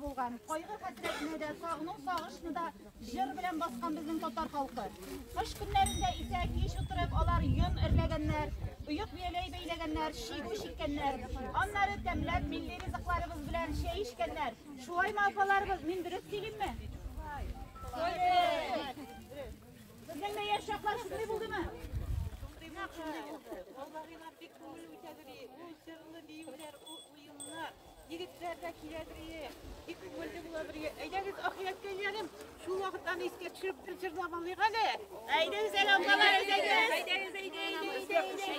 Булган, кайгы хәсрәтне дә, сагыну сагышны да җыр белән баскан безнең татар халкы. Кыш көннәрендә исә кич утырып алар йон эрләгәннәр, оек бияләй бәйләгәннәр, чигү чиккәннәр. Аннары тәмләп милли ризыкларыбыз белән чәй эчкәннәр. Шулаймы, апаларыбыз, мин дөрес сөйлимме? Безнең дә яшь чаклар шундый булдымы? Шундый булды. Аллаһыма бик күңел үтәдер. Ул җырлы биюләр, ул уеннар. Егетләр дә киләдер, бик күңелле буладыр. Әйдәгез, ахирәткәйләрем, шул вакытларны искә төшереп бер җырлап алыйк әле. Әйдәгез әле, апалар, әйдәгез. Әйдәгез, әйдәгез, әйдәгез.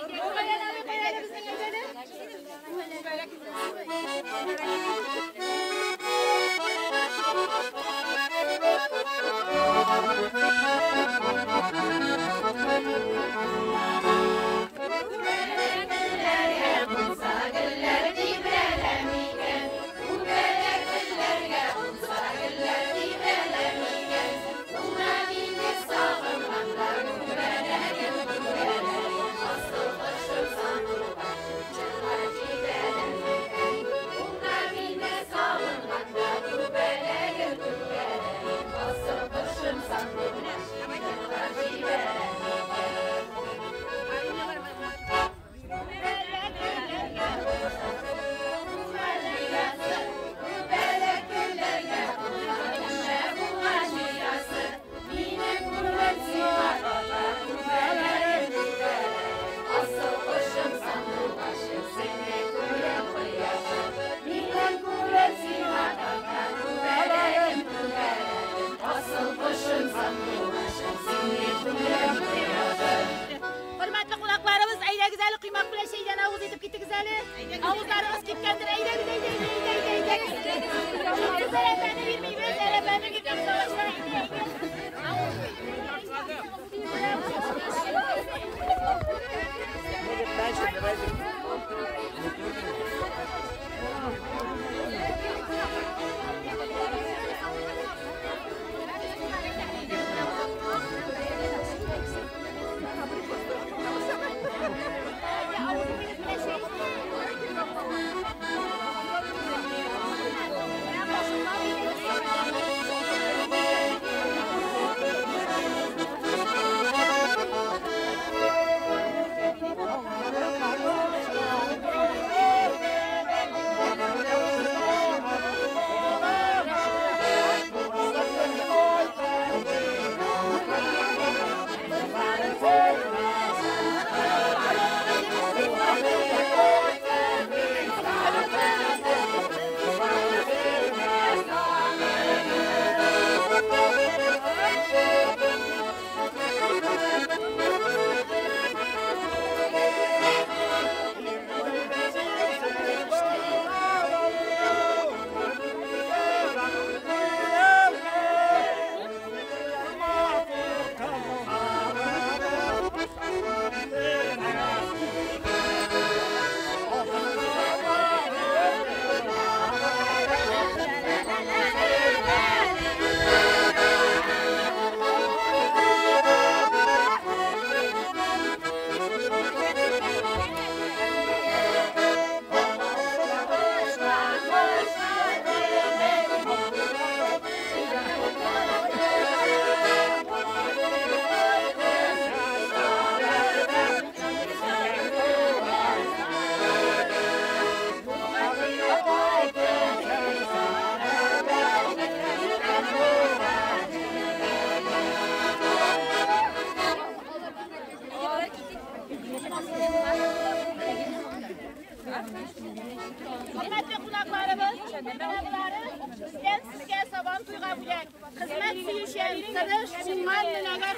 Авызларыгыз кипкәндер, әйдәгез, әйдәгез, әйдәгез, әйдәгез. Без әрәпәне бирмибез, әрәпәне бирмибез,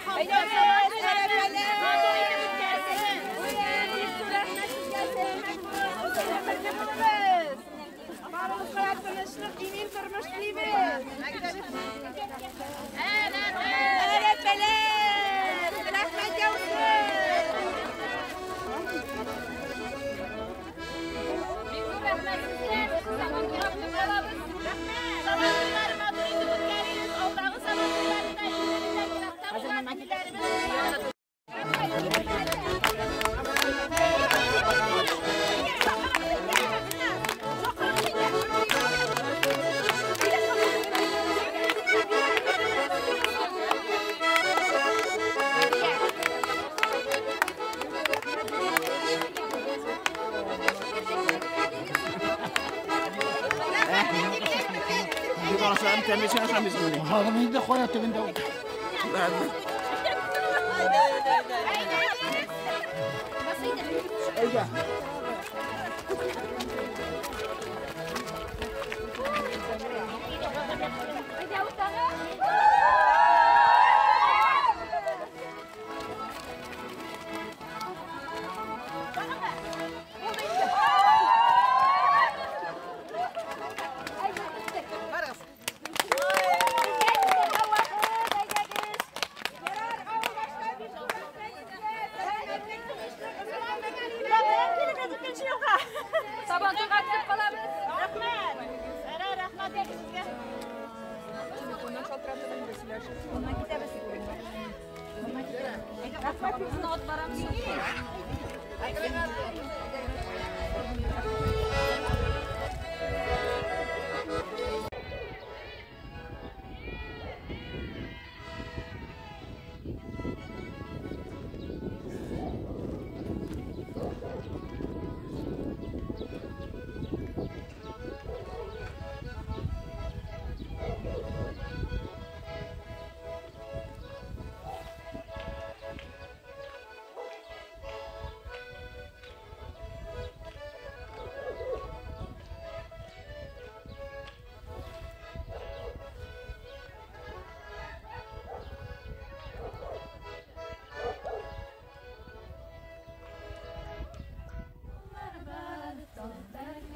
халкы Сабантуйларны матур итеп үткәрсен. Барыбызга тынычлык, имин тормыш телибез. Әрәпәләр! Рәхмәт яусын! Бик зур рәхмәт сезгә. Сабантуйга көтеп калабыз. Сабантуйлары матур итеп үткәрегез. Алдагы Сабантуйларны да илләребездән еракта булган илләребез. هذا من اخويا من دولة. ايه ده؟ Сабантуйга көтеп калабыз. Рәхмәт. Әра, рәхмәт сезгә. Рәхмәт, безне алып барамыз.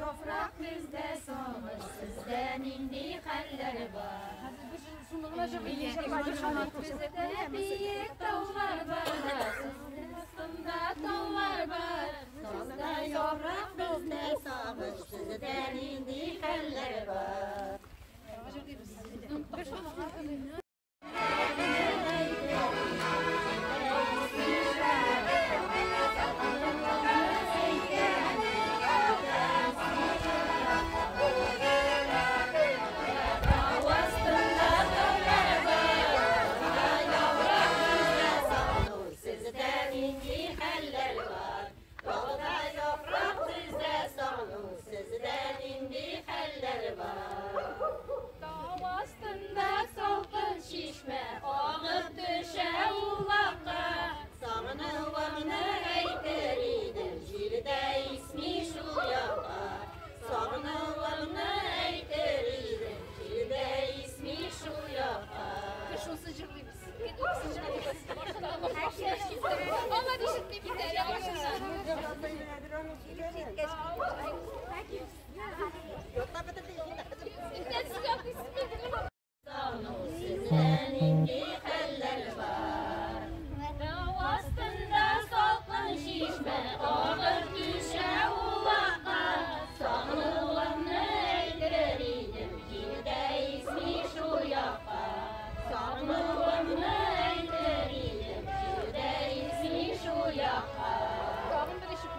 Яфрак бездә сагыш, сездә нинди хәлләр бар? Бездә биек таулар бар, сезнең астында таулар бар. Тазда яфрак бездә сагыш, сездә нинди хәлләр бар? Тау астында салкын чишмә агып төшә улакка. Сагынуымны әйтер идем, җирдә исми шул якка. Сагынуымны әйтер идем, җирдә исми шул якка. Шунсы җырлыйбыз. Алла ишетми бит әле башыннан. Сездә нинди хәлләр бар? Тау астында салкын чишмә агып төшә улакка. Сагынуымны әйтер идем, җирдә исми шул якка. Сагынуымны әйтер идем, җирдә исми шул якка. Тагын бер ишек.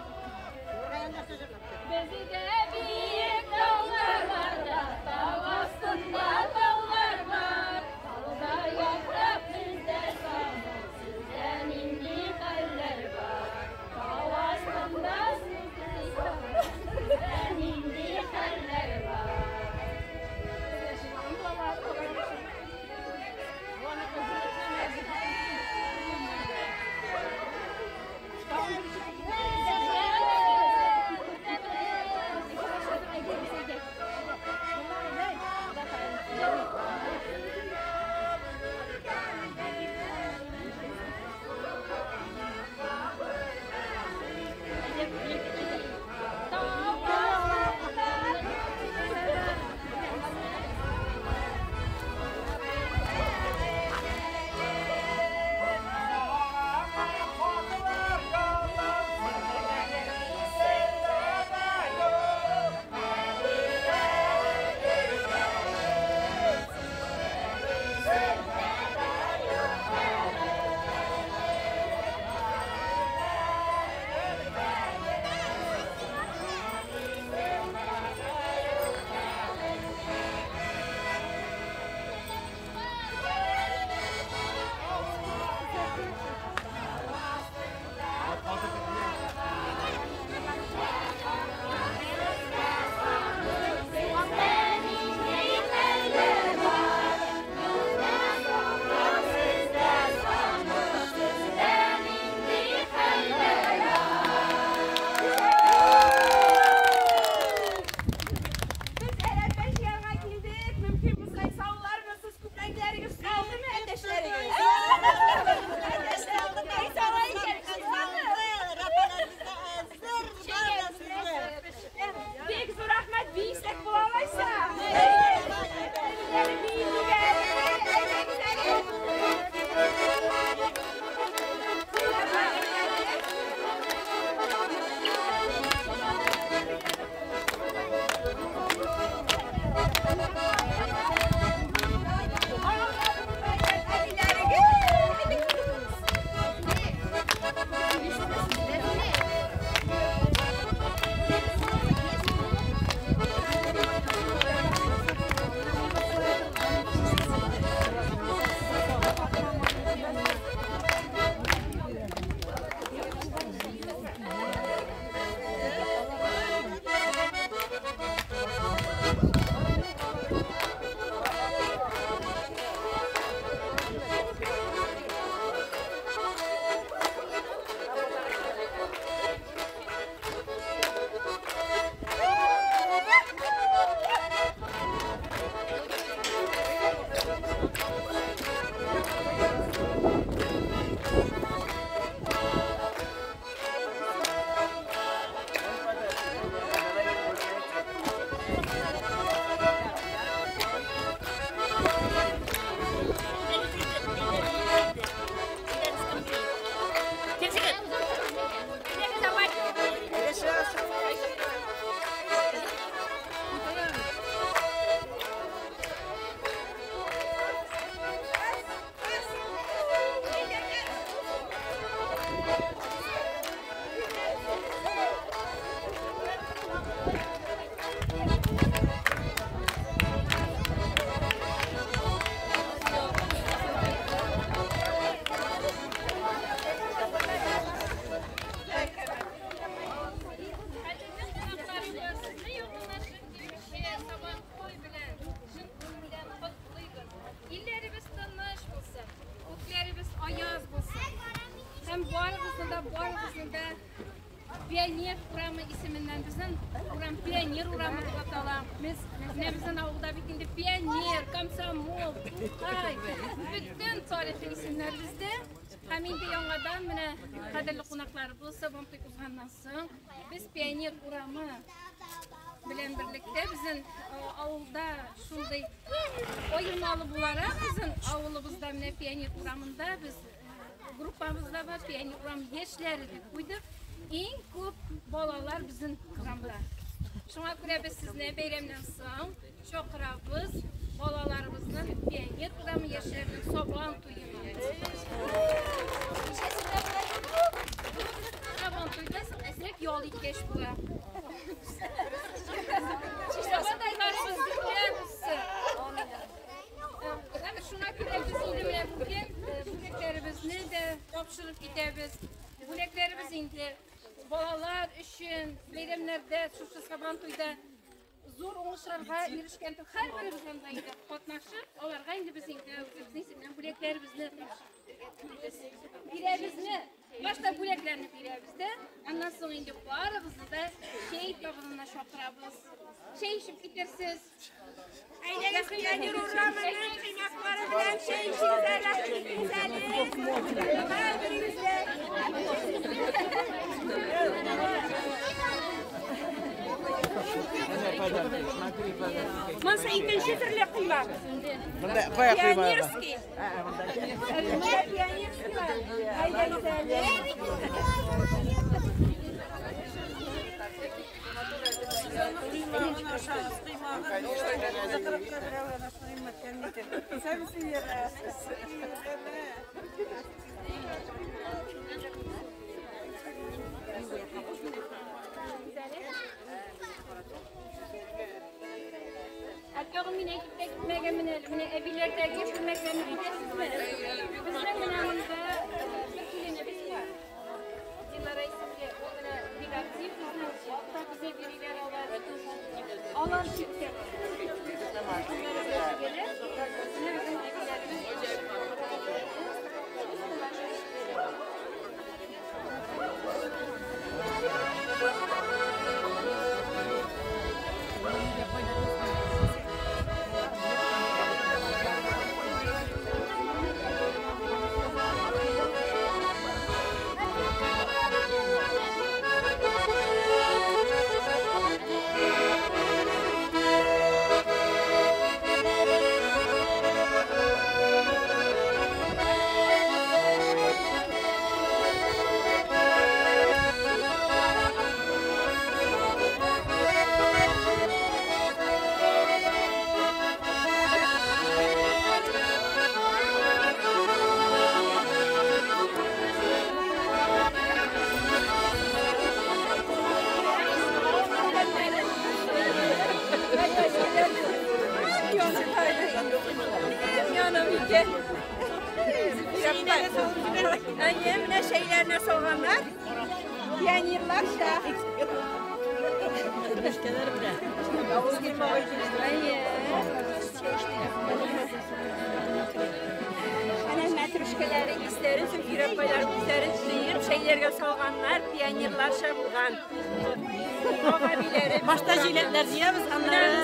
Һәм барыгызны да, барыгызны да Пионер урамы исеменнән, безнең урам Пионер урамы дип атала. Без менә безнең авылда бит инде пионер, комсомол, Тукай, бөтен тарихи исемнәр бездә. Һәм инде яңадан менә кадерле кунакларыбыз Сабантуй узганнан соң без Пионер урамы белән берлектә безнең авылда шундый аермалы буларак безнең авылыбызда менә Пионер урамында без группабызда бар Пионер урамы яшьләре дип куйдык. Иң күп балалар безнең урамда. Шуңа күрә без сезне бәйрәмнән соң чакырабыз балаларыбызның Пионер урамы яшьләренең Сабан туена. Сабан туйда соң әзрәк ял иткәч була. Сабан туйларыбыз гөрләп узсын. Һәм шуңа күрә без инде менә бүген бүләкләребезне дә тапшырып китәбез. Бүләкләребез инде балалар өчен бәйрәмнәрдә, шушы Сабан туйда зур уңышларга ирешкән һәрберебез анда инде катнашып, аларга инде без инде үзебезнең исемнән бүләкләребезне бирәбезне. Башта бүләкләрне бирәбез дә, аннан соң инде барыгызны да чәй табынына чакырабыз. Чәй эчеп китерсез. Әйдәгез, Пионер урамының кыймаклары белән чәй эчегез әле, итегез әле. Һәрберегез. Монысы икенче төрле кыймак. Пионерский. Пионерский. Әйдәгез әле. Тагын мин әйтеп тә китмәгәнмен әле. Менә әбиләрдәге күлмәкләрне беләсезме? Безнең менә монда бер киленебез бар. Дилара исемле. Ул менә бик актив безнең. Безгә биреләр алар. Алар чиктә. Менә безнең әбиләребез. Әйе, менә шәйләренә салганнар. Пионерларча. Әйе. Әнә мәтрүшкәләре, исләре, Зөлфирә апайлар үзләре җыеп, шәйләргә салганнар, пионерларча булган. Башта җиләкләр җыябыз, аннары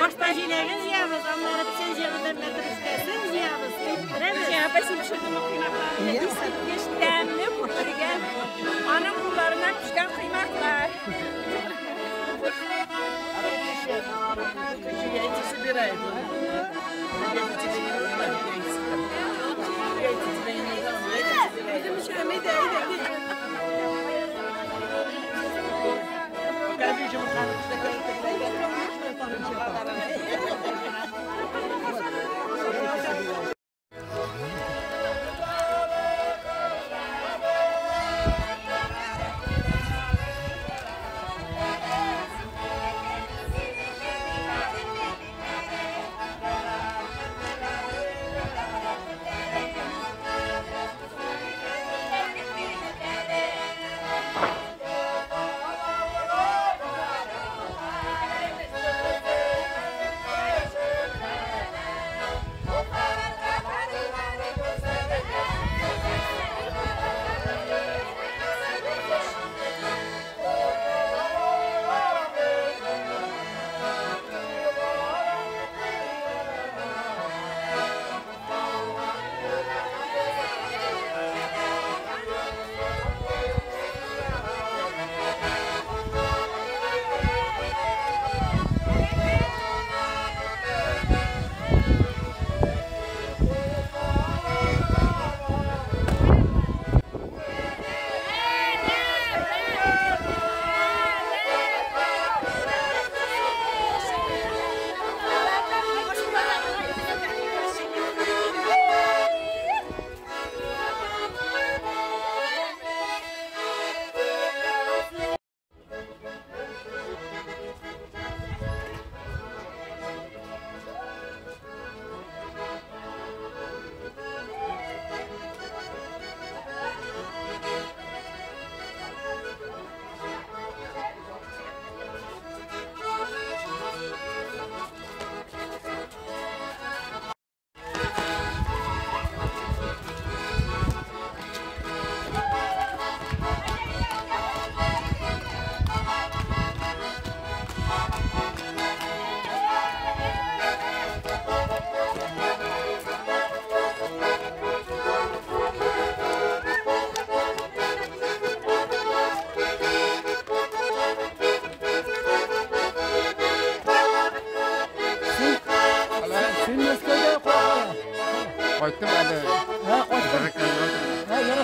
башта җиләген җыябыз, аннары печән җыябыз, мәтрүшкәсен җыябыз. Апа, син пешердеңме коймакларны? Искиткеч тәмле күпергән. Аның кулларыннан пешкән коймаклар. Яйца собирает. Яйца тебе не нужна, яйца. Яйца тебе не нужна, яйца собирает.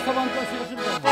Сабантуй сөйләшеп бетәбез.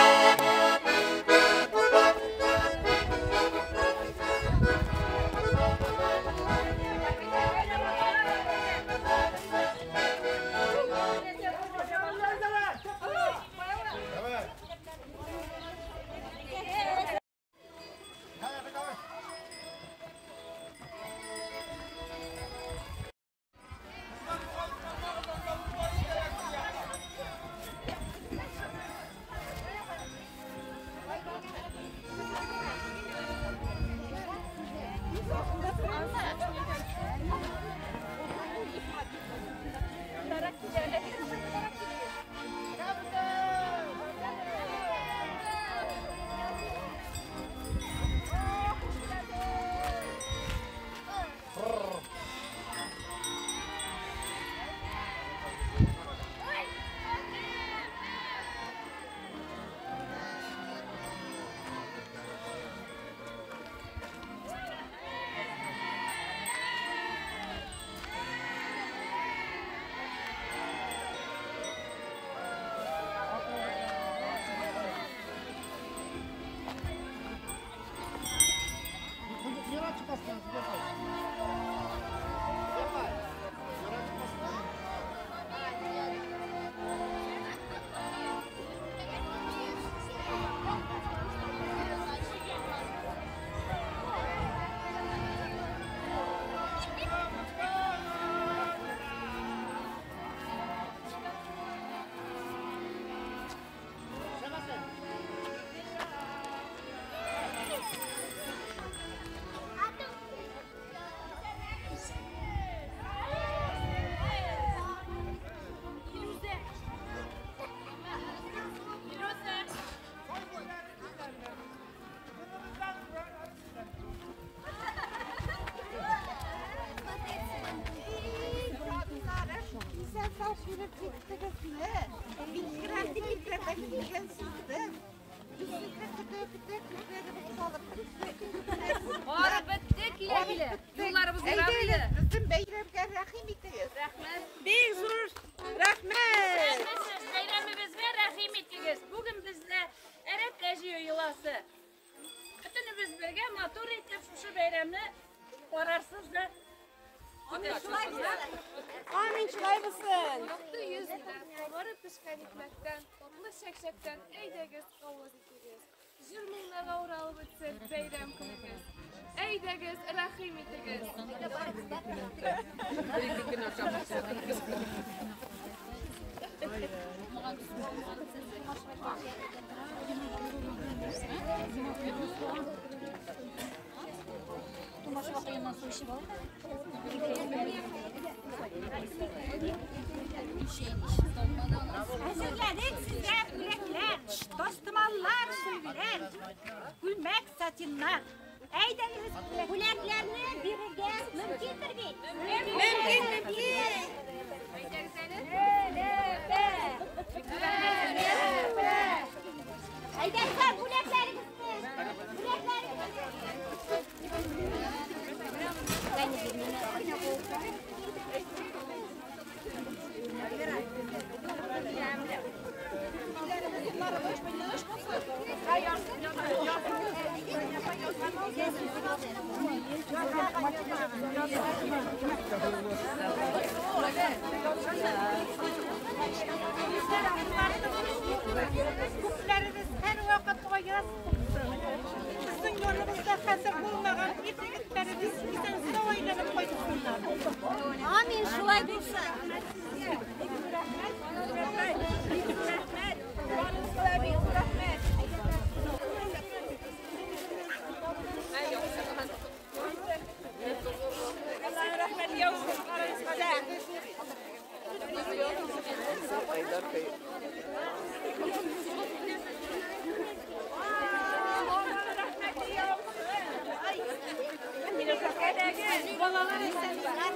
Барып бетте килә-килә. Юлларыбыз ерак иде. Безнең бәйрәмгә рәхим итегез. Рәхмәт. Бик зур рәхмәт. Бәйрәмебезгә рәхим итегез. Бүген бездә әрәпкә җыю йоласы. Бөтенебез бергә матур итеп шушы бәйрәмне карарсыз да. Амин, шулай булсын. Якты йөз белән, кабарып пешкән икмәктән, татлы чәкчәктән әйдәгез авыз итегез. Җыр моңнарга уралып үтсен бәйрәм көнегез. Әйдәгез, рәхим итегез. Бер-ике көн ашамыйча. Әзерләдек сезгә бүләкләр, тастымаллар, сөлгеләр, күлмәк, сатиннар. Әйдәгез, бүләкләрне бирергә мөмкиндер бит? Мөмкин, мөмкин. Әйдәгез әле. Әйдәгез, бүләкләрегезне, бүләкләрегезне. Күкләребез һәрвакыт аяз булсын. Безнең яныбызда хәзер булмаган ир-егетләребез исән-сау әйләнеп кайтсыннар. Амин, шулай булсын. Бик зур рәхмәт. Бик зур рәхмәт. Барыгызга да бик зур рәхмәт. Аллаһның рәхмәте яусын барыгызга да. Балалар исән-сау.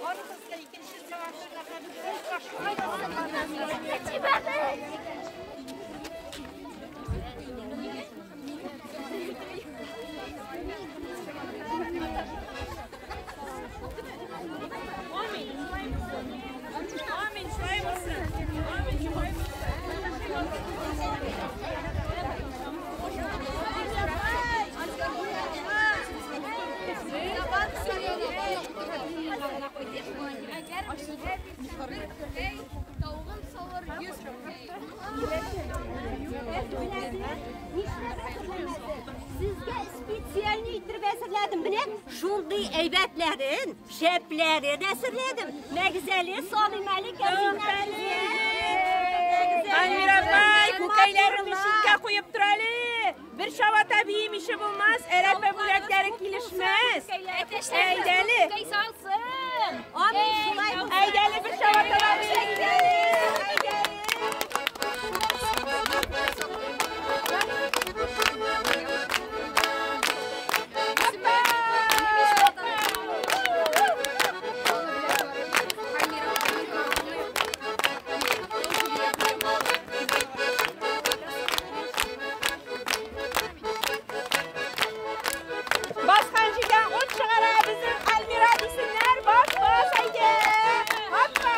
Барыгызга икенче сабантуйларга Амин. Амин, шулай булсын. әзерләдем. Менә шундый әйбәтләрен, шәпләрен әзерләдем. Мәгзәле салыйм әле кәрзиннәрегезгә. Альмира апай, күкәйләреңне читкә куеп тор әле. Бер чабата биемише булмас, әрәпә бүләкләре килешмәс. Әйдәле. Күкәй салсын. Амин, шулай булсын. Әйдәле бер чабаталар әйдәле. Баскан җирдән ут чыгара безнең Альмира дисеннәр. Бас, бас, әйдә. Хоппа.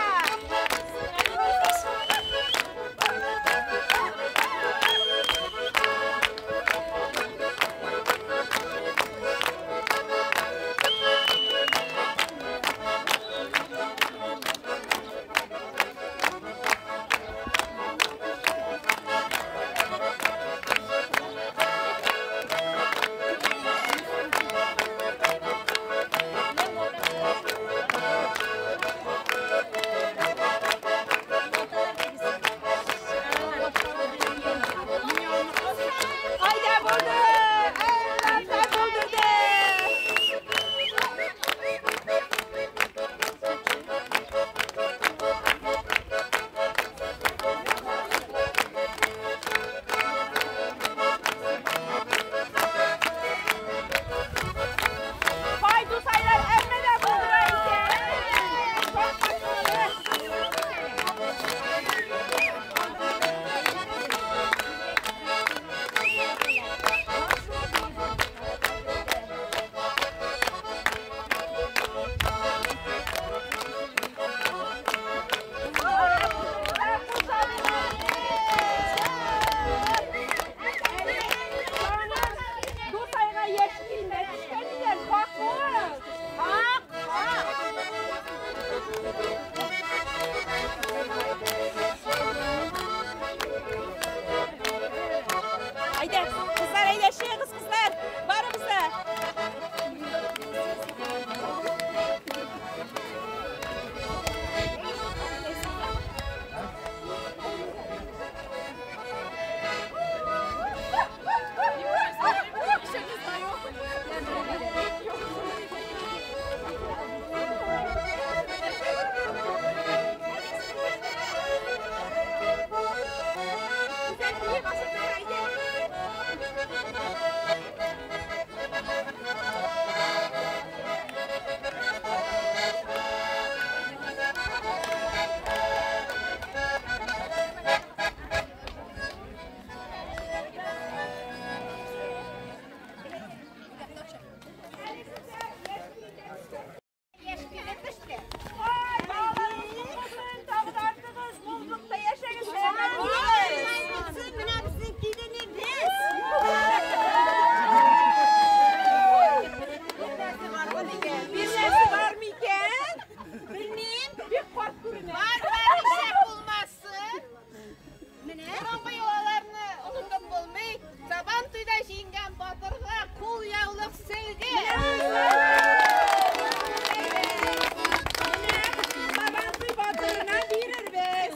Айда булды. Әллә булдырды. Һай, дусайлар, әммә дә булдыра икән. Дусайга яшь килен төшкән икән, хаклы. Хак, хак. Әйдә, кызлар, әйдә, чыгыгыз, кызлар. Барыбыз да. Ай, балаларыбыз булсын, тагы да артыгыз, муллыкта яшәгез, сәламәт булыгыз. Менә безнең киленебез. Бирнәсе бар микән? Белмим, бик карт күренә. Бар, бар, ишәк булмасын. Менә Борынгы йолаларны онытып булмый. Сабан туйда җиңгән батырга кул яулык сөлге. Сабантуй батырына бирербез.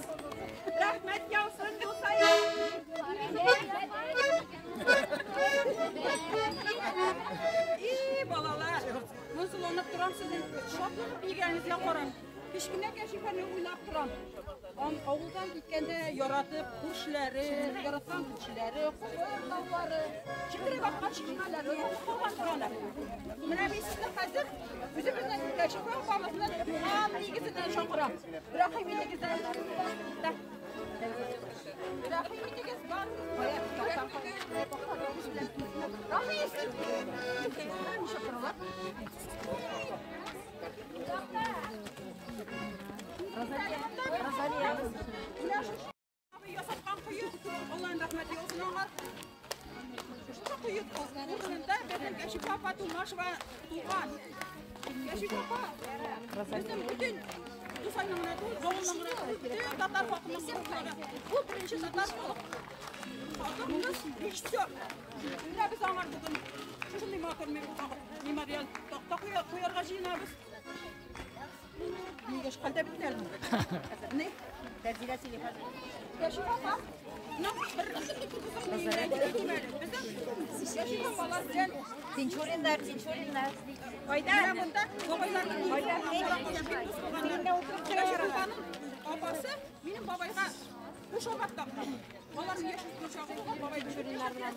Рәхмәт яусын, дусаем. И, балалар, музыланып торам сезнең шатланып йөргәнегезгә карап. Кечкенә Кәшифәне уйлап торам. Авылдан киткәндә яратып күршеләре, яраткан күршеләре, куыр таулары, чекереп аккан чишмәләре калган торалар. Менә мин сезне хәзер үзебезнең Кәшифә апабызның туган нигезеннән чакырам. Рәхим итегез әле. Рәхим итегез, бар. Рәхим чакыралар. Ясаткан кое, Аллаһның рәхмәте яусын аңа. Шушы кое урынында безнең Кәшифә апа Тумашева туган. Кәшифә апа безнең бөтен Дусайның гына түгел, авылның гына түгел, бөтен татар халкының горурлыгы. Бу беренче татар халык хатын-кыз режиссер. Менә без аңар бүген шушындый матур мемориаль такта куярга җыенабыз. Нигә хәлдә бит әле. Не? Тәзилә сөйли хәзер. Кәшифә апа, ну, бер безнең Кәшифә апалар белән Тинчуриннар, Тинчуриннар. Айда монда бабайларның Кәшифә апаның апасы минем бабайга кушамат таккан. Алар яшь чагы булган, бабай Тинчуриннар белән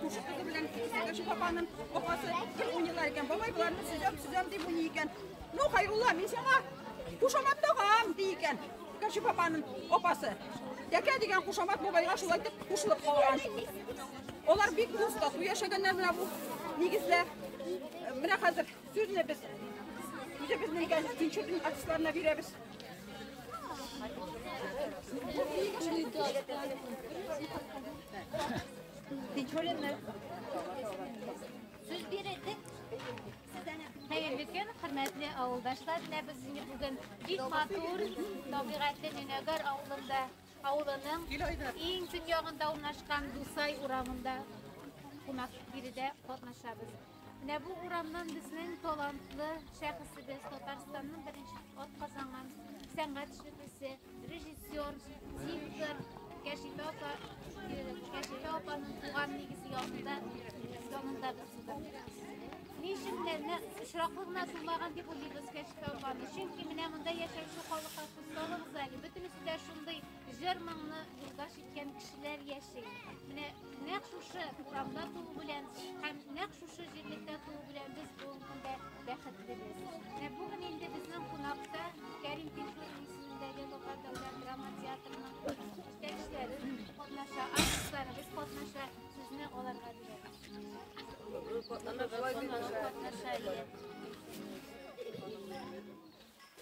күрше кызы белән Кәшифә апаның апасы гел уйныйлар икән. Бабай боларны сөзәм, сөзәм дип уйный икән. Ну, Хайрулла, мин сиңа кушамат тагам, ди икән. Кәшифә апаның апасы. Тәкә дигән кушамат бабайга шулай итеп кушылып калган. Алар бик дус, тату яшәгәннәр менә бу нигездә. Менә хәзер сүзне без үзебезнең Тинчурин артистларына бирәбез. Тинчуриннар. Сүз бирелде. Хәерле көн, хөрмәтле авылдашлар. Менә без инде бүген бик матур табигатьле Нөнәгәр авылында, авылының иң төньягында урнашкан Дусай урамында кунак биредә катнашабыз. Менә бу урамнан безнең талантлы шәхесебез, Татарстанның беренче атказанган сәнгать эшлеклесе, режиссер, диктор Кәшифә апа, Кәшифә апаның туган нигезе янында без бүген. Ни өчен менә очраклы гына тумаган дип уйлыйбыз Кәшифә апаны? Чөнки менә монда яшәүче халыкка күз салыгыз әле, бөтенесе дә шундый җыр моңны юлдаш иткән кешеләр яши. Менә нәкъ шушы урамда туу белән һәм нәкъ шушы җирлектә туу белән без бүгенге көндә бәхетлебез. Менә бүген инде безнең кунакта Кәрим Тинчурин исемендәге Татар дәүләт драма театрының җитәкчеләре катнаша, артистларыбыз катнаша. Сүзне аларга бирәбез. Катнаша.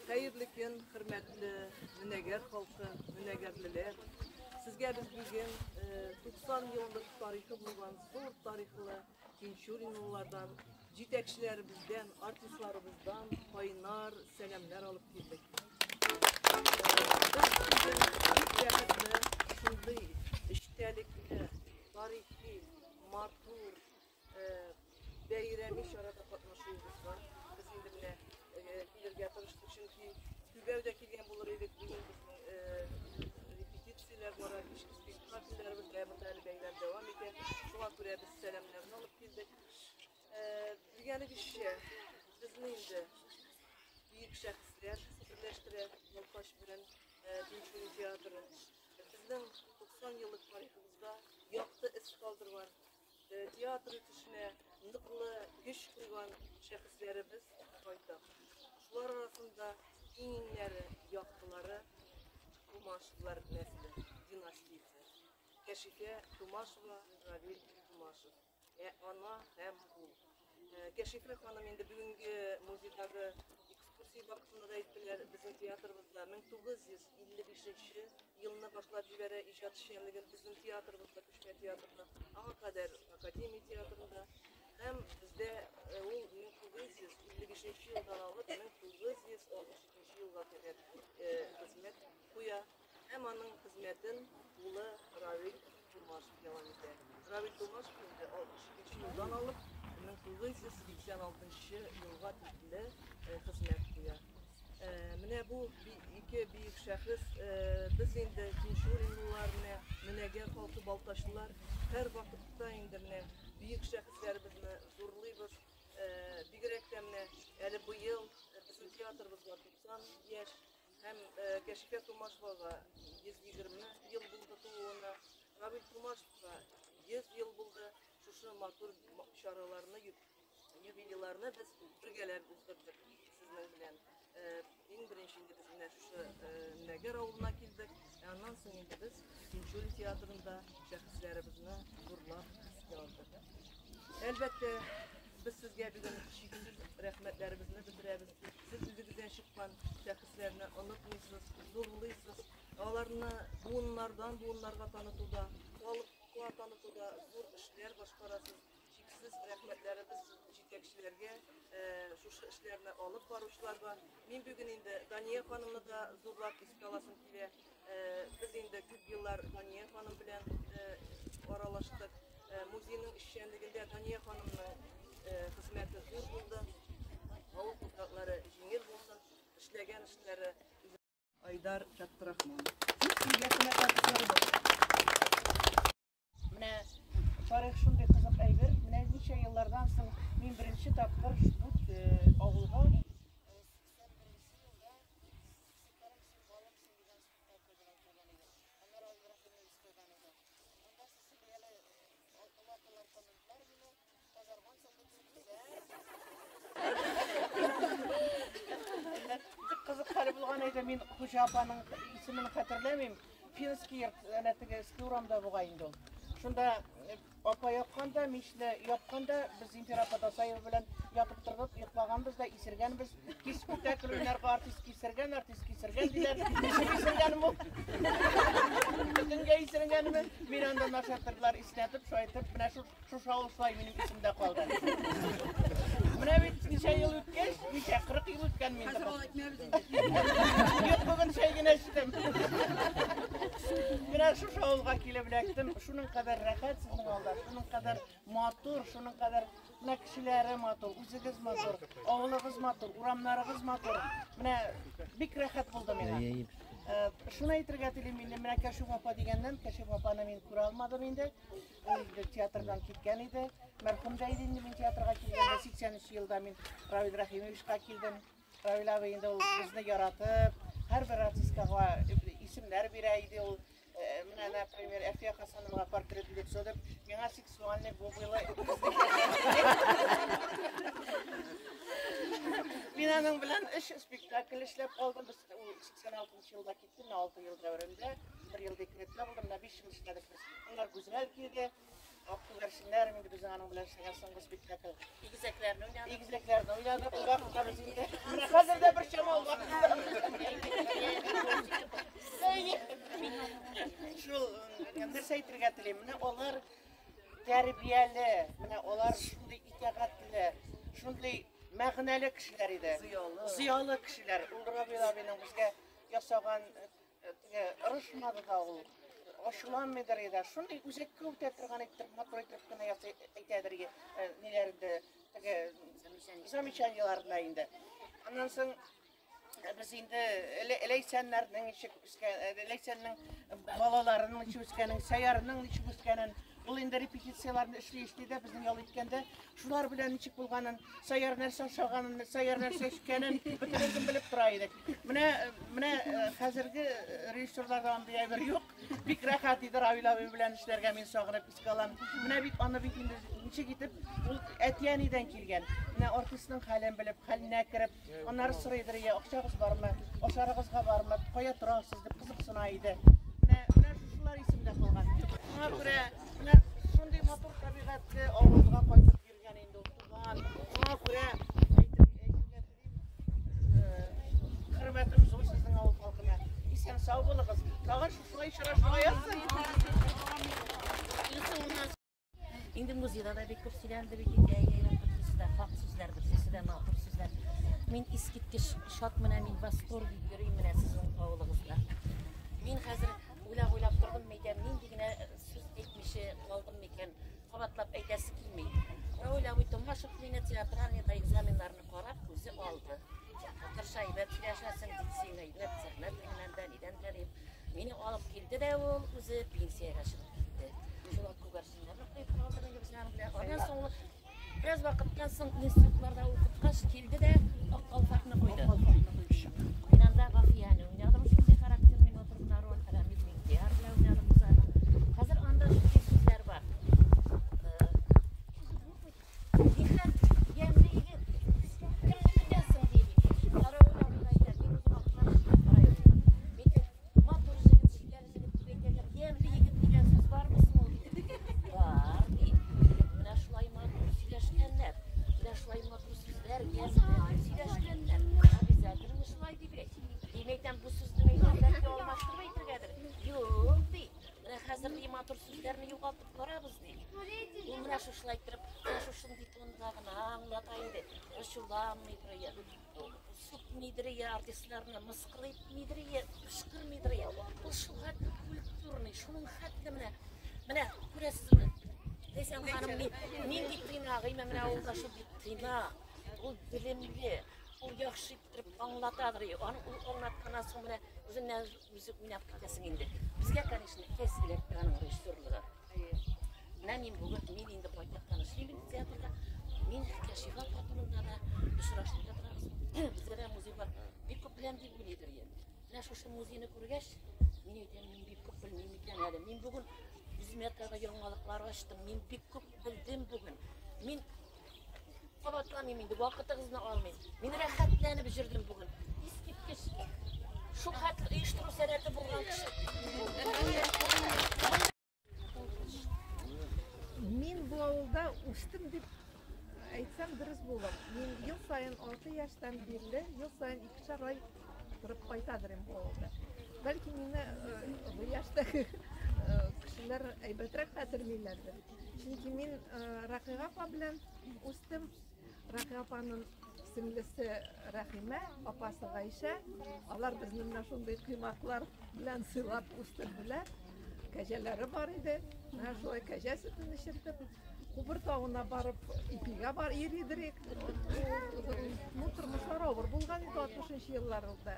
Хәерле көн, хөрмәтле Нөнәгәр халкы, нөнәгәрлеләр. Сезгә без бүген 90 еллык тарихы булган зур тарихлы Тинчуринлылардан, җитәкчеләребездән, артистларыбыздан кайнар сәламнәр алып килдек. Без бүген бик бәхетле, шундый эчтәлекле, тарихи, матур бәйрәми чарада катнашуыбызга без инде менә килергә тырыштык, чөнки күбәү дә килгән булыр идек. Бүген безнең репетицияләр бара, кичке спектакльләребез дә монда әле бәйрәм дәвам итә. Шуңа күрә без сәламнәрне алып килдек. Белгәнегезчә, безне инде бөек шәхесләр берләштерә Балтач белән Тинчурин театры. Безнең 90 еллык тарихыбызда якты эз калдырган, театр үсешенә ныклы көч куйган шәхесләребез байтак. Шулар арасында иң-иңнәре, яктылары Тумашевлар нәселе, династиясе. Кәшифә Тумашева, Равил Тумашев. Ана һәм ул. Кәшифә ханым инде бүгенге музейдагы экскурсия вакытында да әйттеләр, безнең театрыбызда 1955 елны башлап җибәрә иҗат эшчәнлеген безнең театрыбызда, күчмә театрда, аңа кадәр академия театрында. Һәм бездә ул 1955 елдан алып 1962 елга кадәр хезмәт куя. Һәм аның хезмәтен улы Равил Тумашев дәвам итә. Равил Тумашев инде 62 елдан алып 1986 елга тикле хезмәт куя. Менә бу ике бөек шәхес, без инде Тинчуринлылар, менә Нөнәгәр халкы, балтачлылар һәр вакытта инде менә бөек шәхесләребезне зурлыйбыз. Бигрәк тә менә әле быел безнең театрыбызга 90 яшь һәм Кәшифә Тумашевага 120 ел булды тууына, Равил Тумашевка 100 ел булды. Шушы матур чараларны, юбилейларны без бергәләп уздырдык сезнең белән. Иң беренче инде без менә шушы Нөнәгәр авылына килдек. Аннан соң инде без Тинчурин театрында шәхесләребезне зурлап искә алдык. Әлбәттә, без сезгә бүген чиксез рәхмәтләребезне белдерәбез. Сез үзегездән чыккан шәхесләрне онытмыйсыз, зурлыйсыз. Аларны буыннардан буыннарга танытуда, халыкка танытуда зур эшләр башкарасыз. Чиксез рәхмәтләребез җитәкчеләргә, шушы эшләрне алып баручыларга. Мин бүген инде Дания ханымны да зурлап искә аласым килә. Без инде күп еллар Дания ханым белән аралаштык. Музейның эшчәнлегендә Дания ханымның хезмәте зур булды. Авыл туфраклары җиңел булсын, эшләгән эшләре. Айдар Фәттурахманов. Менә тарих шундый кызык әйбер. Менә ничә еллардан соң мин беренче тапкыр бу авылга 81 елда Сикәрем син, балым син дигән спектакль белән килгән идем. Аннары Равил Рәхимович куйган иде. Анда Сесилия әле олатылар таныдылар мине. Тазаргансың дип сүктеләр. Бик кызык хәл булган иде. Мин хуҗа апаның исемен хәтерләмим. Финский йорт, әнә теге иске урамда бугай инде ул. Шунда апа япканда, мичне япканда, без Земфира апа Дасаева белән ятып тордык, йоклаганбыз да, исергәнбез. Кич спектакль уйнарга артист кисергән, артист кисергән диләр. Ничек исергәнем ул? Төнгә исергәнме? Мин анда нашатырлар иснәтеп, шайтып, менә шушы авыл шулай минем исемдә калды. Менә бит ничә ел үткәч, ничә 40 ел үткән мин. Хәзер алай әйтмәбез инде. Юк, бүген чәй генә эчтем. Менә шушы авылга килеп эләктем. Шуның кадәр рәхәт сезнең алда, шуның кадәр матур, шуның кадәр менә кешеләре матур, үзегез матур, авылыгыз матур, урамнарыгыз матур. Менә бик рәхәт булды миңа. Шуны әйтергә телим инде, менә Кәшиф апа дигәннән, Кәшиф апаны мин күрә алмадым инде. Ул инде театрдан киткән иде. Мәрхүм дә иде инде мин театрга килгәндә, 83 елда мин Равил Рәхимовичка килдем. Равил абый инде ул безне яратып, һәрбер артисткага исемнәр бирә иде ул. Менә, например, Әлфия Хасановага портрет лицо дип, миңа сексуальный бубыйлы. Мин аның белән өч спектакль эшләп калдым. Без ул 86 елда китте, менә 6 ел дәверендә, бер ел декретта булдым, менә 5 ел эшләдек без. Аннары Гүзәл килде. Ак күгәрченнәр инде безнең аның белән эшләгән соңгы спектакль. Игезәкләрне уйнадык. Игезәкләрне уйнадык. Ул вакытта без инде. Менә хәзер дә бер чама ул вакытта. Шул нәрсә әйтергә телим. Менә алар тәрбияле, менә алар шундый итагатьле, шундый мәгънәле кешеләр иде. Зыялы. Зыялы кешеләр. Ул Равил абыйның безгә ясаган теге ырышмады да ул. Ачуланмыйдыр иде. Шундый үзәккә үтә торган итеп, матур итеп кенә ясый әйтәдер ниләрендә, теге замечаниеләрендә инде. Аннан соң без инде Ләйсәннәрнең ничек үскән, Ләйсәннең балаларының ничек үскәнен, Сәярның ничек үскәнен, ул инде репетицияләрне эшли-эшли дә безнең ял иткәндә шулар белән ничек булганын, Сәяр нәрсә ашаганын, Сәяр нәрсә эчкәнен бөтенесен белеп тора идек. Менә хәзерге режиссерларда андый әйбер юк. Бик рәхәт иде Равил абый белән эшләргә, мин сагынып искә алам. Менә бит аны бит инде ничек итеп ул әти-әнидән килгән. Менә артистның хәлен белеп, хәленә кереп, аннары сорыйдыр, я акчагыз бармы, ашарыгызга бармы, кая торасыз дип кызыксына иде. Менә шушылар исемдә калган. Шуңа күрә менә шундый матур табигатьле авылга кайтып йөргән инде ул туган. Шуңа күрә әйтергә телим, хөрмәтем зур сезнең авыл халкына. Исән сау булыгыз. Тагын шушылай очрашырга язсын. Инде музейда да бик күп сөйләнде бит инде, әйе, бөтенесе дә хак сүзләр, бөтенесе дә матур сүзләр. Мин искиткеч шат, менә мин восторг йөрим менә сезнең авылыгызда. Мин хәзер уйлап-уйлап тордым, мәйдән нинди генә сүз әйтмичә калдым микән, кабатлап әйтәсе килми. Равил абый Томашев мине театральный экзаменнарны карап, үзе алды. Татарча әйбәт сөйләшәсең, дип син әйбәт сәхнә теленнән дә, нидән дә дип. Мине алып килде дә ул үзе пенсиягә чыгып китте. Шул күгәрченнәрне куеп калдык инде без аның белән. Аннан соң ул бераз вакыттан соң институтларда укыткач килде дә ак калфакны куйды. Мин анда Гафияне уйнадым, шундый характерный матур гына роль, Рамил Миндияр белән уйнадым без аны. Хәзер анда шундый сүзләр бар. Нихәл ямьле егет, кемне көтәсең ди бит. Равил абыйга әйтәм, мин үзем актлар карыйм. Мин матур егет, чибәр егет дип әйтәләр. Ямьле егет дигән сүз бармы соң ул? Бар ди. Менә шулай матур сөйләшкәннәр. Менә шулай матур сүзләр, ямьле сөйләшкәннәр. Обязательно шулай дип әйт. Мин әйтәм, бу сүзне матур сүзләрне югалтып барабыз, ди. Ул менә шушылай иттереп, менә шушындый тонда гына аңлата инде. Ачуланмыйдыр, я, сүкмидер, я, артистларны мыскыл итмидер, я, кычкырмыйдыр, я. Ул шул хәтле культурный, шуның хәтле менә, менә күрәсезме? Ләйсән ханым нинди тыйнак, әйме менә ул да шундый тыйнак, ул белемле, ул яхшы иттереп аңлатадыр. Аны ул аңлатканнан соң менә үзеннән үзе уйнап китәсең инде. Безгә, конечно, тез эләкте аның режиссерлыгы. Менә мин бүген, мин инде байтактан эшлим инде театрда. Мин Кәшифә апа турында да очрашып та торабыз. Бездә дә музей бар. Бик күп беләм дип уйлыйдыр инде. Менә шушы музейны күргәч, мин әйтәм, мин бик күп белмим икән әле. Мин бүген үземә тагы яңалыклар ачтым. Мин бик күп белдем бүген. Мин кабатламыйм инде, вакытыгызны алмыйм. Мин рәхәтләнеп йөрдем бүген. Искиткеч. Шул хәтле оештыру сәләте булган кеше. Мин бу авылда үстем дип әйтсәм дөрес булыр. Мин ел саен 6 яшьтән бирле, ел саен икешәр ай торып кайтадыр инде бу авылда. Бәлки мине олы яшьтәге кешеләр әйбәтрәк хәтерлиләрдер. Чөнки мин Рәкыйга апа белән үстем. Рәкыйга апаның сеңлесе Рәхимә, апасы Гайшә. Алар безне менә шундый коймаклар белән сыйлап үстерделәр. Кәҗәләре бар иде. Менә шулай кәҗә сөтен эчертеп, Кубыр тавына барып ипигә бар йөридек. Ну, тормышлар авыр булган иде 60 елларда.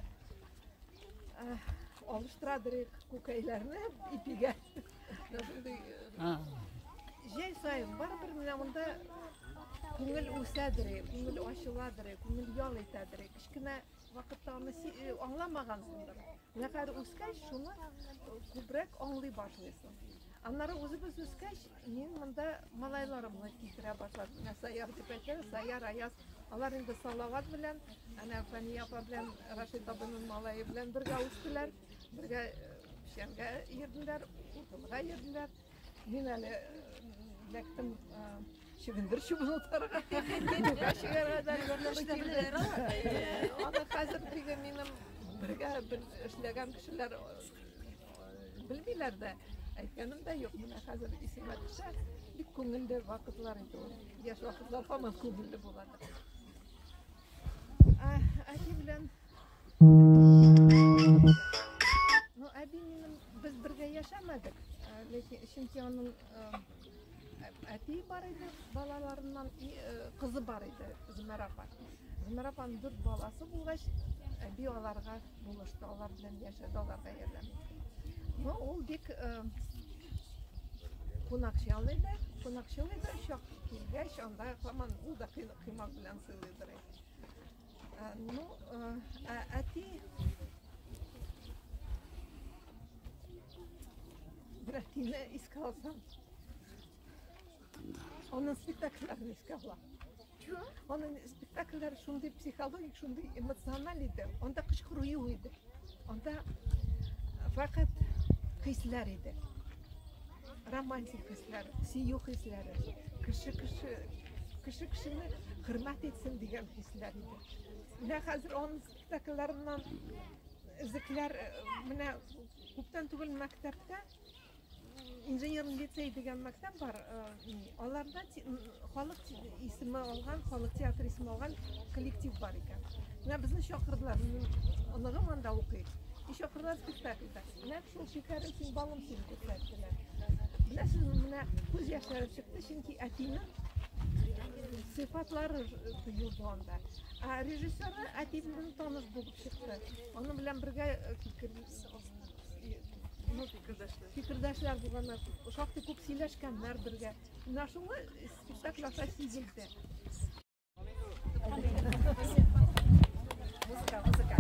Алыштырадырык күкәйләрне ипигә. Менә шундый җәй саен барыбер менә монда күңел үсәдер, күңел ачыладыр, күңел ял итәдер. Кечкенә вакытта аны аңламагансыңдыр. Менә хәзер үскәч, шуны күбрәк аңлый башлыйсың. Аннары үзебез үскәч, мин монда малайларымны китерә башладым. Менә Саяр дип әйтәләр, Саяр, Аяз. Алар инде Салават белән, әнә Фәния апа белән Рашид абыйның малае белән бергә үстеләр. Бергә печәнгә йөрделәр, утынга йөрделәр. Мин әле эләктем чөгендер чүбен утарга, көтүгә чыгарга да туры килде. Аны хәзер теге минем бергә бер эшләгән кешеләр белмиләр дә. Әйткәнем дә юк, менә хәзер исемә төшә. Бик күңелле вакытлар иде ул. Яшь вакытлар һаман күңелле була. Әти белән. Ну, әби минем без бергә яшәмәдек. Ләкин чөнки аның әти бар иде, балаларыннан кызы бар иде, Зөмәр апа. Зөмәр апаның дүрт баласы булгач, әби аларга булышты, алар белән яшәде, аларга ярдәм итте. Ну, ул бик кунакчыл иде, кунакчыл иде, чак килгәч, анда һаман ул да коймак белән сыйлыйдыр. Ну, әти бер әтине искә алсам, аның спектакльләрен искә алам. Аның спектакльләре шундый психологик, шундый эмоциональ иде. Анда кычкыру юк иде. Анда фәкать хисләр иде. Романтик хисләр, сөю хисләре, кеше кеше кеше кешене хөрмәт итсен дигән хисләр иде. Менә хәзер аның спектакльләреннән өзекләр, менә күптән түгел мәктәптә инженерный лицей дигән мәктәп бар, аларда халык исеме алган, халык театр исеме алган коллектив бар икән. Менә безне чакырдылар, минем оныгым анда укый. И чакырдылар спектакльдә. Менә шул шикәрем син, балым син күрсәттеләр. Беләсезме, менә күз яшьләре чыкты, чөнки әтинең сыйфатлары тоелды анда. Ә режиссеры әти белән таныш булып чыкты. Аның белән бергә фикердәшләр булганнар, шактый күп сөйләшкәннәр бергә. Менә шуны спектакль аша сизелде. Музыка, музыка.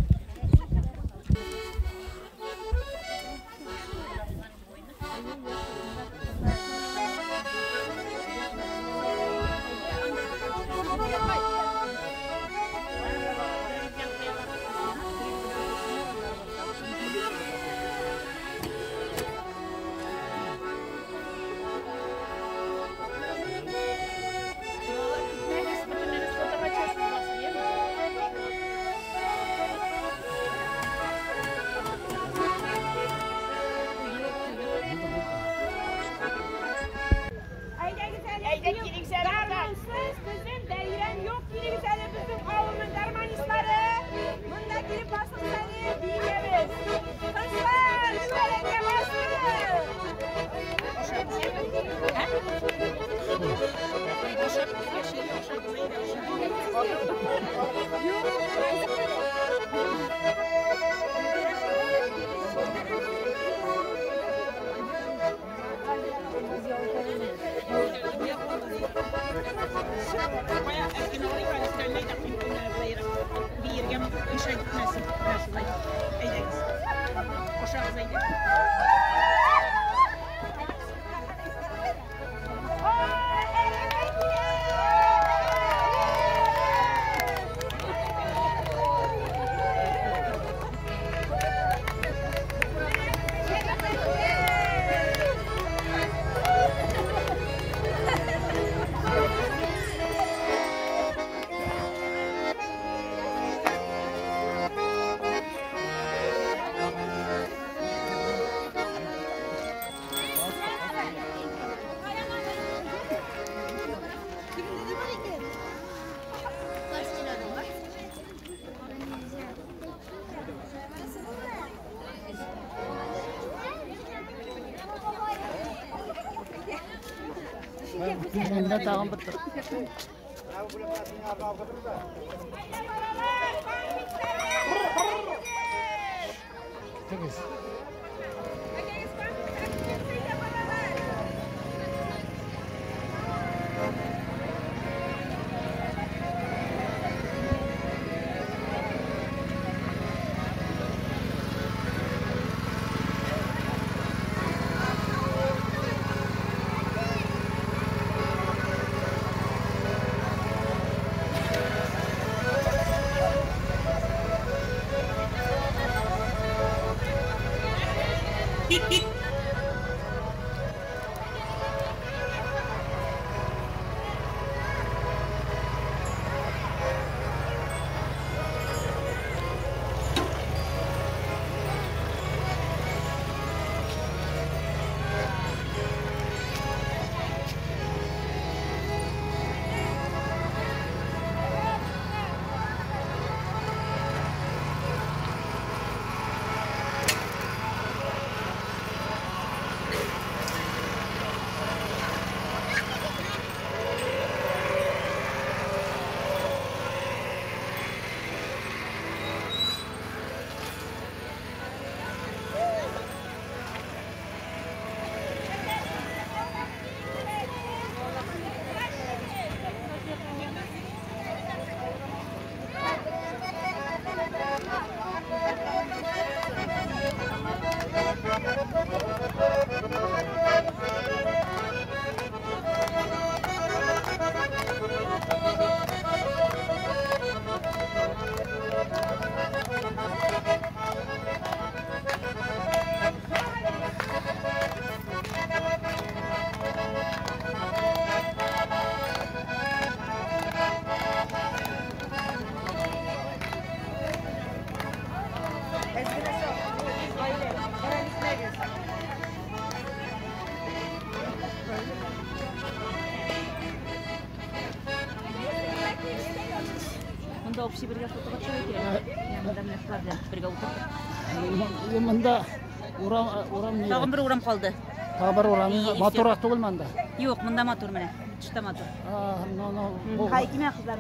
Монда тагын бер тор. Тегез. Монда общий бергә фотога төшәргә кирәк. Монда менә шулар белән бергә утырып. Монда урам, урам ни? Тагын бер урам калды. Тагын бер урам. Матуррак түгелме анда? Юк, монда матур менә. Төштә матур. А, ну, ну. Хай, кимә кызлар.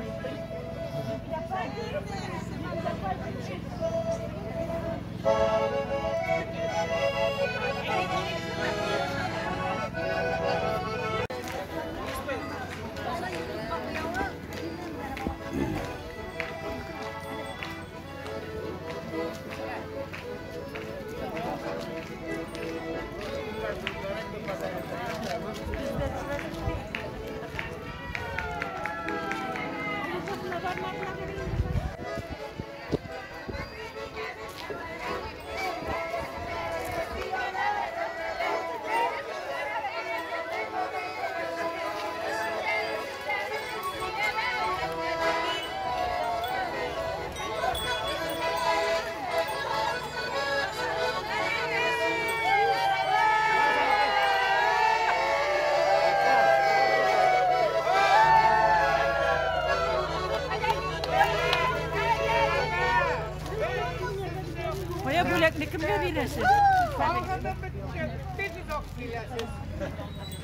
Кая бүләкне кемгә бирәсез?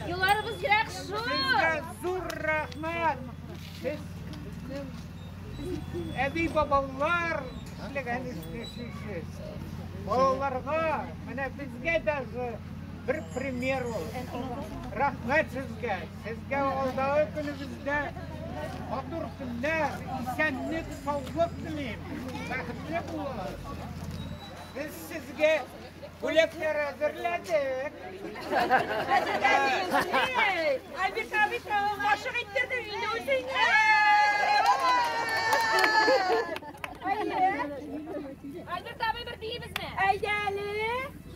Юлларыбыз ерак шул. Сезгә зур рәхмәт. Сез безнең әби бабалар эшләгән эшне эшлисез. Балаларга, менә безгә даже бер пример ул. Рәхмәт сезгә. Сезгә алдагы көнебездә матур көннәр, исәнлек, саулык телим. Бәхетле булыгыз. Без сезгә бүләкләр әзерләдек. Альберт абый кашык иттерде инде үзеңә. Альберт абый бер биибезме? Әйдә әле.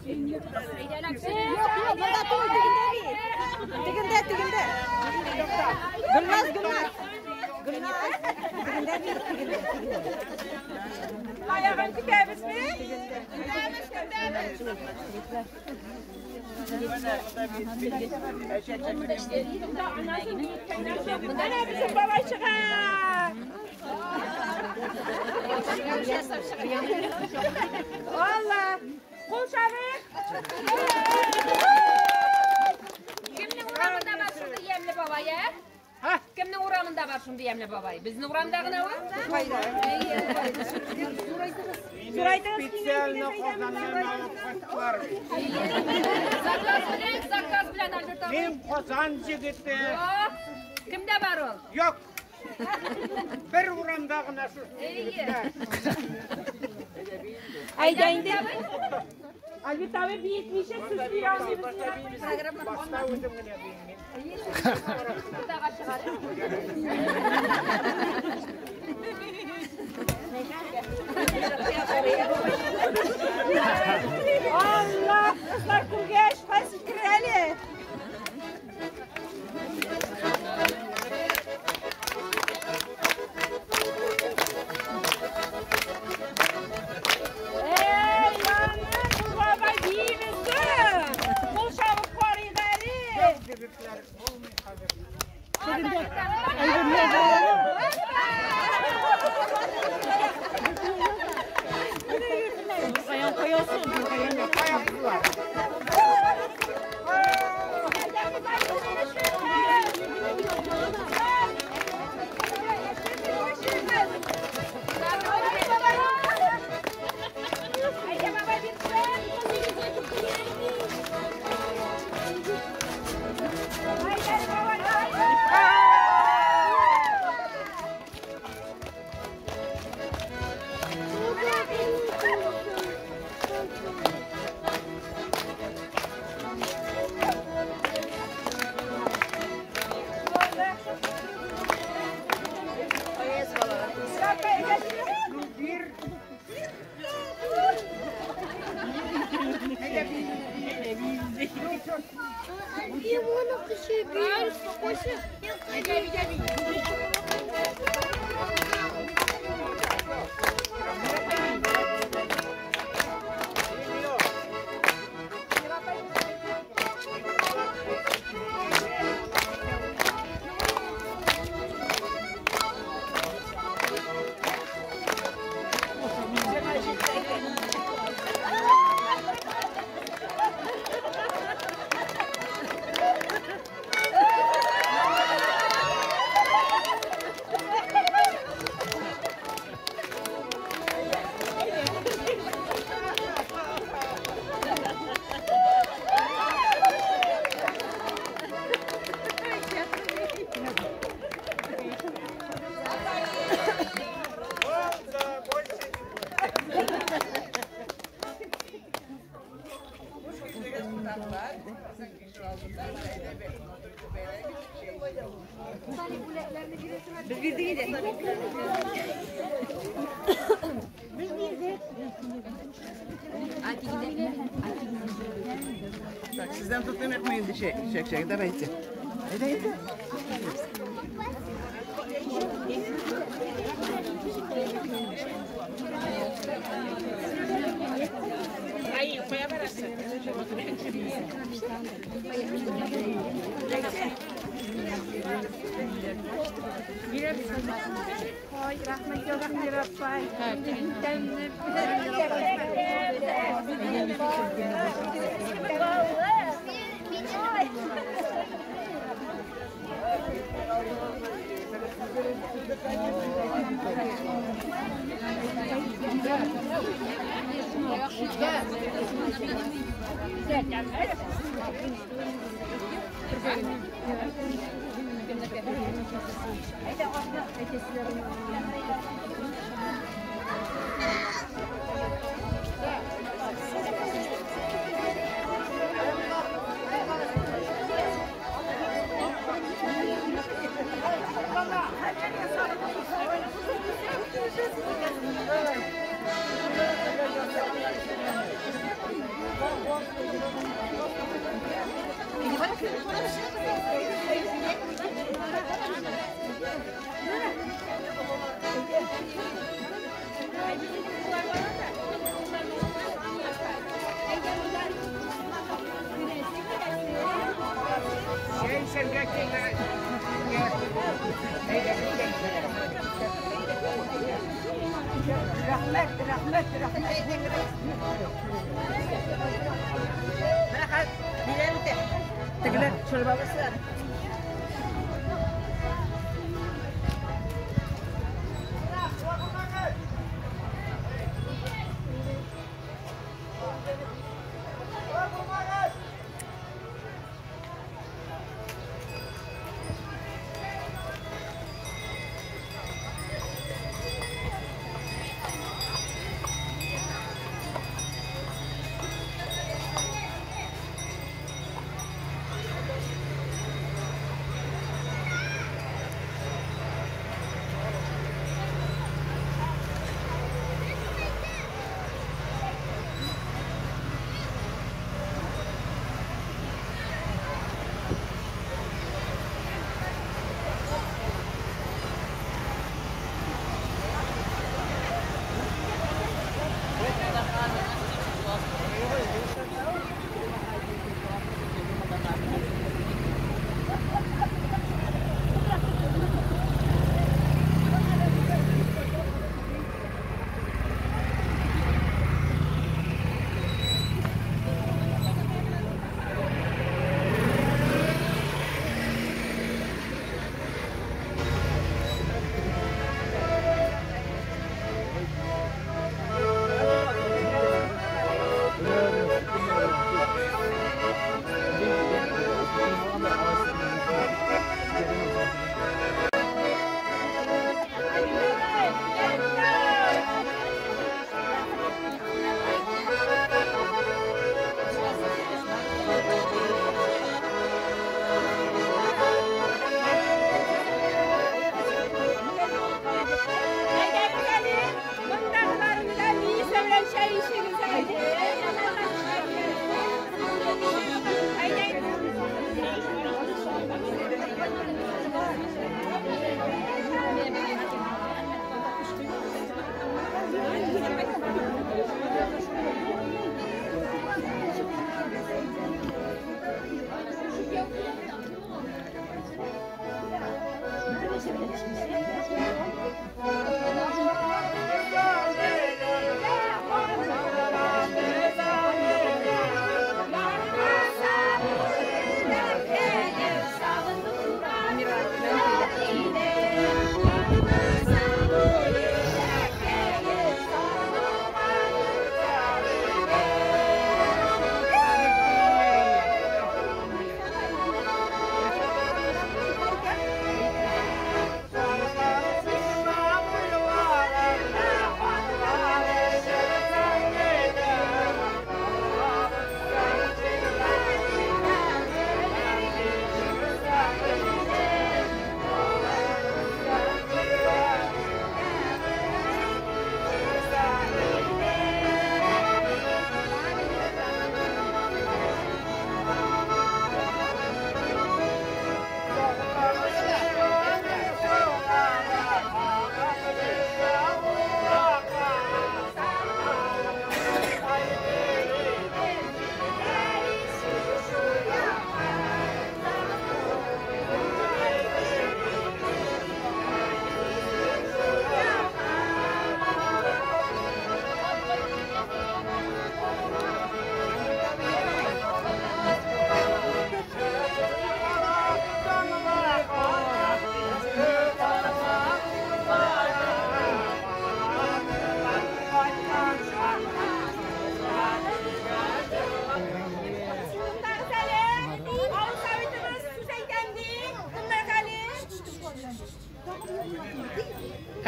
Әйдә әле. Юк, юк, монда түгел, тегендә би. Тегендә, тегендә. Гөлназ, Гөлназ. Гөлназ, тегендә би, тегендә, тегендә. Аягын көтәбезме? Көтәбез, көтәбез. Менә безнең бабай чыга. Алла, кул чабыйк. Кемнең урамында бар шундый ямьле бабай? бар шундый ямьле бабай? Безнең урамда гына ул. Специально Казаннан алып кайттылар. Заказ белән, заказ белән, Альберт абый. Мин Казан егете. Кемдә бар ул? Юк. Бер урамда гына шушы егетләр. Әйдә инде. Альберт абый биетмичә сүз бирә алмыйбыз. Башта үзем генә биемим. Уртага чыгар. Алла, кызлар күргәч, кайсы керә әле? Эй, яны, бабай биемесе. Кул чабып карыйк әле. Егетләр булмый хәзер. Каян каясын? Аяклар. Без бирдек инде. Без бирдек. Так, сездән тотыйм инде чәк-чәк, давайте. Әйдә, әйдә. Ой, рәхмәт яусын, апай. Чәй эчәргә килә. Әйдә, чәй эчәргә. Рәхмәт, рәхмәт, рәхмәт. Рәхәт, бирәм итә. Тегеләр чорбабысы.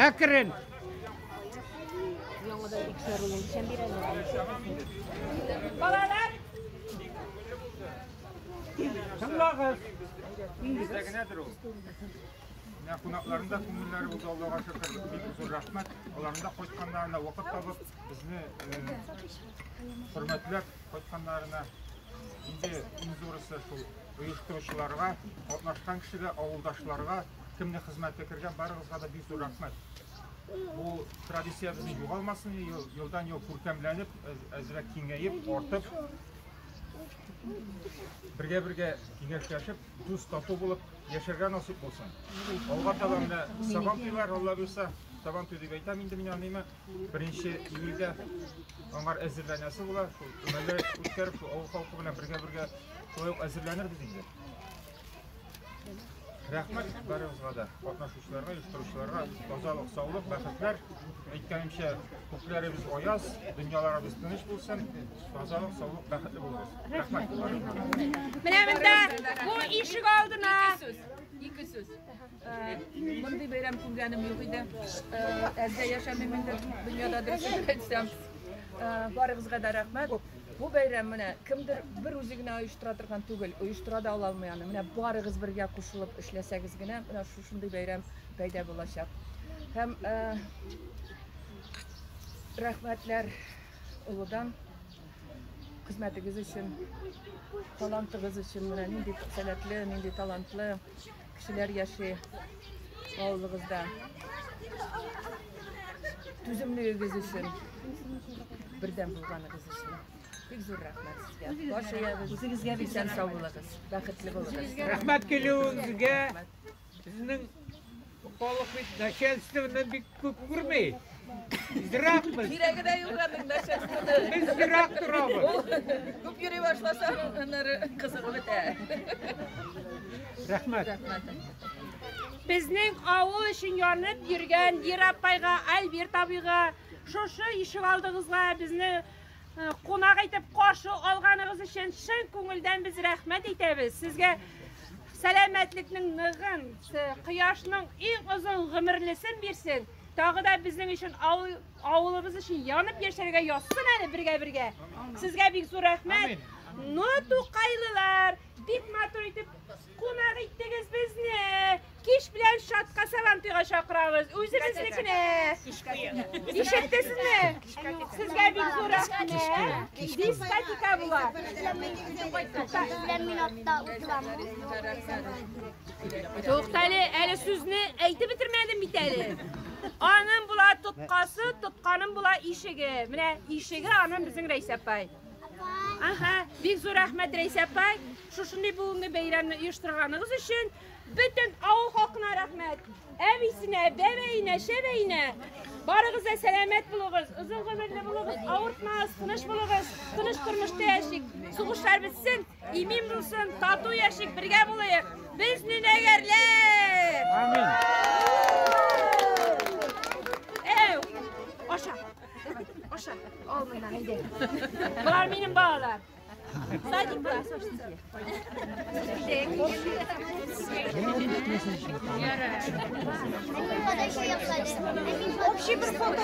Әкрен. Балалар. Тыңлагыз. Бездә генәдер ул. Менә кунакларның да күңелләре булды, Аллага шөкер, бик зур рәхмәт. Аларның да кайтканнарына вакыт табып, безне хөрмәтләп кайтканнарына. Инде иң зурысы шул оештыручыларга, катнашкан кешегә, авылдашларга, кемне хезмәте кергән, барыгызга да бик зур рәхмәт. Бу традиция безнең югалмасын, елдан-ел күркәмләнеп, әзрәк киңәеп, артып, бергә-бергә киңәшләшеп, дус тату булып яшәргә насыйп булсын. Алга таба менә Сабан туйлар, Алла бирсә, Сабан туй дип әйтәм инде мин аны, 1 июльдә аңар әзерләнәсе була, шул өмәләр үткәреп, шул авыл халкы белән бергә-бергә шулай ук әзерләнербез инде. Рәхмәт барыгызга да, катнашучыларга, оештыручыларга, тазалык, саулык, бәхетләр. Әйткәнемчә, күкләребез аяз, дөньяларыбыз тыныч булсын, тазалык, саулык, бәхетле булыгыз. Рәхмәт. Менә монда бу ишек алдына ике сүз. Мондый бәйрәм күргәнем юк иде. Әз дә яшәмим инде дөньяда, дөресен әйтсәм. Барыгызга да рәхмәт. Бу бәйрәм менә кемдер бер үзе генә оештыра торган түгел, оештыра да ала алмый аны. Менә барыгыз бергә кушылып эшләсәгез генә, менә шушындый бәйрәм пәйда булачак. Һәм рәхмәтләр олыдан хезмәтегез өчен, талантыгыз өчен. Менә нинди сәләтле, нинди талантлы кешеләр яши авылыгызда. Түземлегегез өчен, бердәм булганыгыз өчен. Бик зур рәхмәт сезгә. Баш иябез. Үзегезгә бик исән сау булыгыз, бәхетле булыгыз. Рәхмәт килүегезгә. Безнең халык бит начальствоны бик күп күрми. Еракбыз. Кирәге дә юк аның начальствоны. Без ерак торабыз. Ул күп йөри башласаң, аннары кызыгы бетә. Рәхмәт. Безнең авыл өчен янып йөргән Дира апайга, Альберт абыйга, шушы ишек алдыгызга безне кунак итеп каршы алганыгыз өчен чын күңелдән без рәхмәт әйтәбез. Сезгә сәламәтлекнең ныгын, кояшның иң озын гомерлесен бирсен. Тагы да безнең өчен авылыбыз өчен янып яшәргә язсын әле бергә-бергә. Сезгә бик зур рәхмәт. Ну, тукайлылар, бик матур итеп кунак иттегез безне. Кич белән шатка Сабантуйга чакырабыз. Үзебезнекенә. Ишеттегезме? Сезгә бик зур рәхмәт. Дискотека була. Тукта әле, әле сүзне әйтеп бетермәдем бит әле. Аның була тоткасы, тотканым була ишеге. Менә ишеге аның безнең Рәйсә апай. Аһа, бик зур рәхмәт, Рәйсә апай. Шушындый бүгенге бәйрәмне оештырганыгыз өчен бөтен авыл халкына рәхмәт. Әбисенә, бәбәенә, шәбәенә. Барыгыз да сәламәт булыгыз, озын гомерле булыгыз, авыртмагыз, тыныч булыгыз, тыныч тормышта яшик. Сугышлар бетсен, имин булсын, тату яшик, бергә булыйк. Без нөнәгәрләр! Амин. Әү, аша. Аша, ал моннан, әйдә. Болар минем балалар. Садикта. Общий бер фото.